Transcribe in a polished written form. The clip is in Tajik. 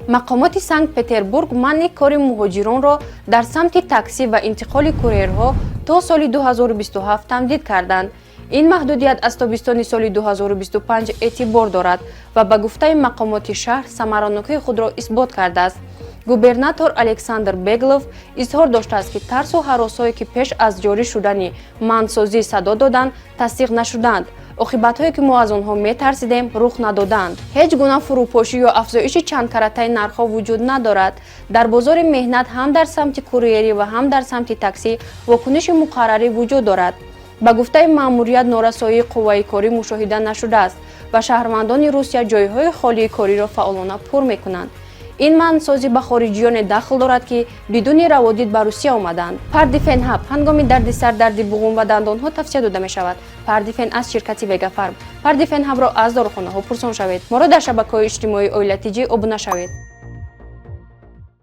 Мақомоти Санкт Петербург манъи кори муҳоҷиронро дар самти таксӣ ва интиқоли курьерҳо то соли 2027 тамдид карданд. Ин маҳдудият аз тобистони соли 2025 эътибор дорад ва, ба гуфтаи мақомоти шаҳр, самаранокии худро исбот кардааст. Губернатор Александр Беглов изҳор доштааст, ки тарсу ҳаросҳое, ки пеш аз ҷорӣ шудани манъсозӣ садо доданд, тасдиқ нашуданд. Оқибатҳое, ки мо аз онҳо метарсидем, рух надоданд. Ҳеҷ гуна фурӯпошӣ ё афзоиши чандкаратаи нархҳо вуҷуд надорад. Дар бозори меҳнат ҳам дар самти курьерӣ ва ҳам дар самти таксӣ вокуниши муқаррарӣ вуҷуд дорад. Ба гуфтаи маъмурият, норасоии қувваи корӣ мушоҳида нашудааст ва шаҳрвандони Русия ҷойҳои холии кориро фаъолона пур мекунанд. Ин манъсозӣ ба хориҷиёне дахл дорад, ки бидуни раводид ба Русия омаданд. Пардифен Ҳаб ҳангоми дарди сар, дарди буғум ва дандонҳо тавсия дода мешавад. Пардифен аз ширкати Вегафарм. Пардифен Ҳабро аз дорухонаҳо пурсон шавед. Моро дар шабакаҳои иҷтимоии Оила ТЖ обуна шавед.